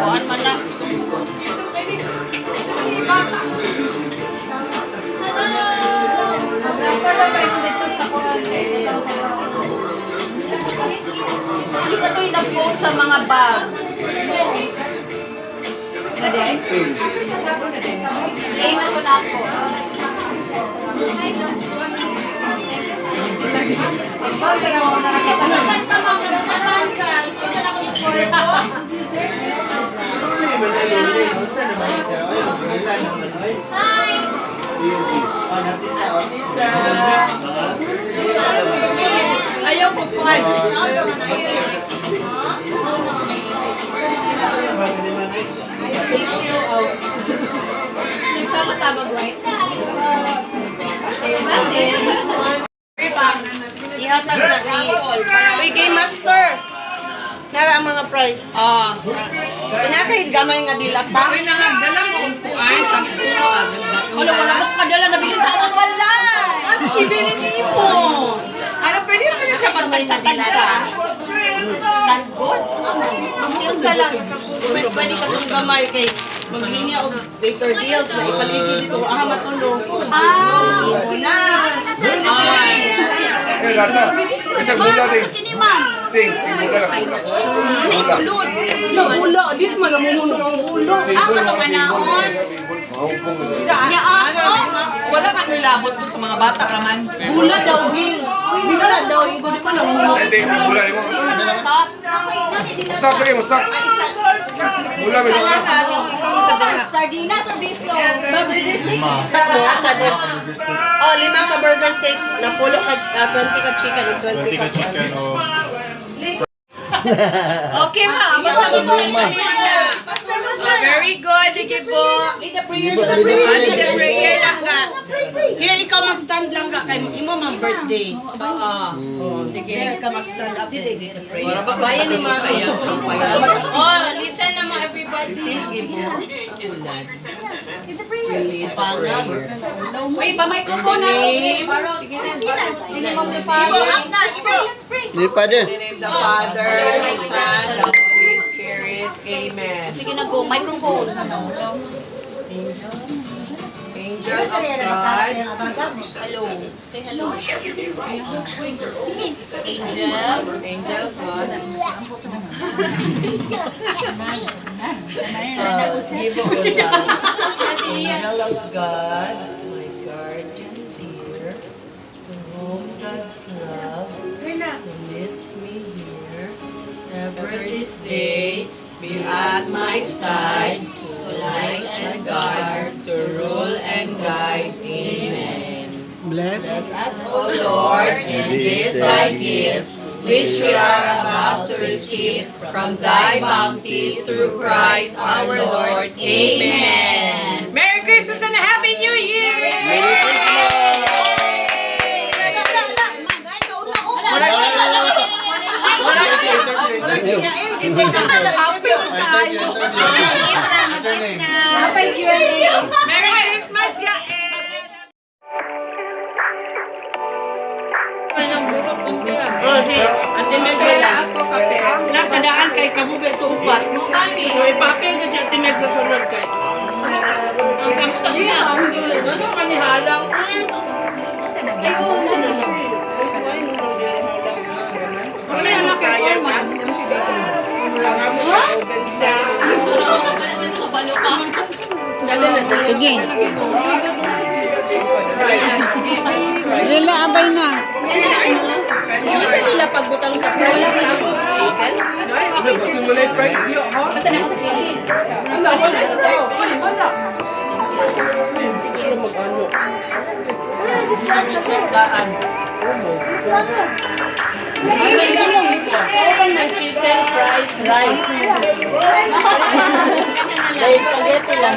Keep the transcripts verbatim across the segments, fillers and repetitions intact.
Kuan man na. Hindi ka ito yung nag-post sa mga bag. Name ko na po. Ayaw ko kuan. Nagsama tama, guys. Ihatag na ni. Uy, game master. Nara ang mga prize. Ah. Pinakay gamay nga dilata. Uy, nangagdala mo ang kuan, tagpulo agad ba? Wala, wala mo kadala, nabilin sa akong balay. Ano ibili nimo? Ano, pwede naman siya pagtagsa-tagsa? Tagod? Ang sa lang. Pwede ka itong gamay kay maglinya og Baker Deals na ipaligid dito. Ah, matulog. Ah, wala. Ay. Eh, lasa. Isang bola, Ting. Ting, ting, bola lang. Bola. Ulo. Di man namumuno ang ulo. Ah, katong anaon. Nya, ah, wala man may labot dun sa mga bata raman. Bola daw, Bing. Bola daw, iba pa lang. Hindi, bola, di mo. Stop. Stop lagi mo, stop. Mula, may Sardinas or beef loaf? Lima. Asa din? Oh, lima ka burger steak, napulo ka, ah, twenty ka chicken, ug twenty ka chicken, oh. Okay, ma. Basta mo, ma. Very good. Sige po. Lead the prayer. Lead the prayer lang ka. Here, ikaw mag-stand lang ka kay imo mang birthday. Oo. Mm. Oh, sige. Here ka mag-stand up. Dili, dili. Bayan ni Mami. Oh, listen na mo, everybody. Sige po. Uy, pa-microphone na. Name. Sige na. Ibo, up na, ibo. Di pa din. In the name of the Father, the Son, the Holy Spirit. Amen. Sige na, go. Microphone. Angel. Angel of God. Hello. Say hello. Angel. Angel of God. Uh, give of God. Angel of God, my guardian dear, to whom God's love leads me here, ever this day be at my side, to light and guard, to rule and guide. Amen. Bless. Bless us, O Lord, and this thy gift, which we are about to receive from thy bounty through Christ our Lord. Amen. Merry Christmas and a Happy New Year! Merry Christmas! Wala, wala, wala. Wala siya, eh. Hindi ka sa happy tayo. What's your name? Happy New Year. Merry Christmas, ya, eh. Oh, si Ate Mel, wala. Wala sa daan kay kabuga ito upat. So, ipapil ko si Ate Mel sa sunod kay. Ano, manihalang? Wala yung kaya man. Sige. Dila, abay na. Hindi nila pagbutang sa price. Ano, butang mo na yung price, di ako. Basta na ako sa kilid. Ano, wala ito. Wala. Hindi ko mag-ano. Chicken fried rice. May spaghetti lang.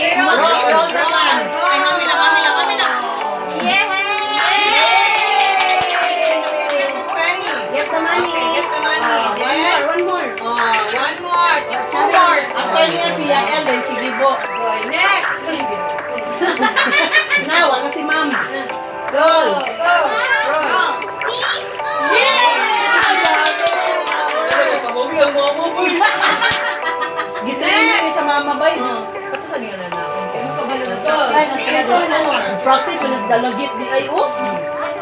Roll, roll the pan. Ay, mami na, mami na, mami na. Yay! Get the money. Okay, get the money. Ah, one more, one more. Oh, one more. Two more. After niya si Yael, then si Gibo. Okay, next. Now, ano si Ma'am? Go! Go! Go! Roll! Yay! Gitry na ni sa mama, bay, no? Tapos ano yun, anak? Kaya magkabalo na to. Ay, nasa labas na. Practice, mas dalagit di ay, oh.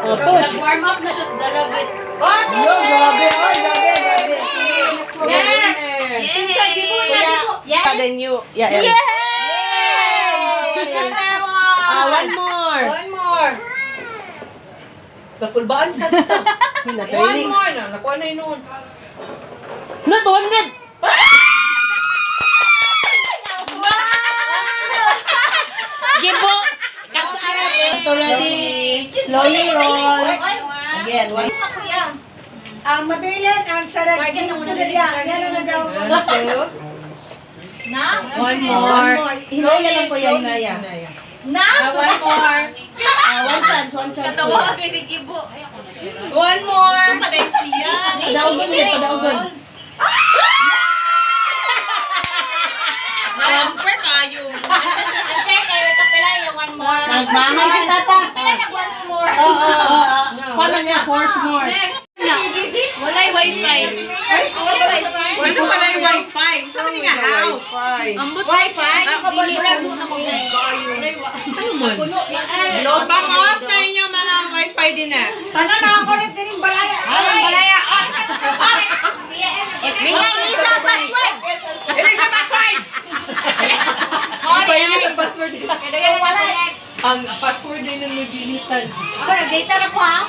Oh, push. Nag-warm up na siya sa dalagit. Yo, grabe, ay, grabe, grabe. Next! Yay! Pinsan, di mo na, di mo. Yay! Then you, yeah, Yay! Ah, one more. One more. Napulbaan sa ta. One more na. Nakuha na yun. Na, two hundred. Gibo. Kasarap. Ready. Slowly roll. Again. One. Ang mabilin, ang sarag. Yan ang nagawa. One, two. Na? One more. Hinaya lang, kuya, hinaya. Na? Ah, one more. Ah, one chance, one chance. Katawa kay si Gibo. One more. Gusto pa dahil siya. Padaugon niya, padaugon. Number kayo. Unfair kayo, ito pala yung one more. Nagmahal si tata. Pila nag once more? Oo. Oo. Paano niya? Force more. Next. Walay wifi. Ano pala yung wifi? Sa mga house. Ambot wifi. Dili ra. Ano man? Pang-off na inyo mga wifi din na. Tanan na ako rin din balaya. Ah, balaya. Off. Off. May isa password. May isa password. Ano yung password? Kaya wala. Ang password din ang nagilitan. Ako, nag-data na po, ha?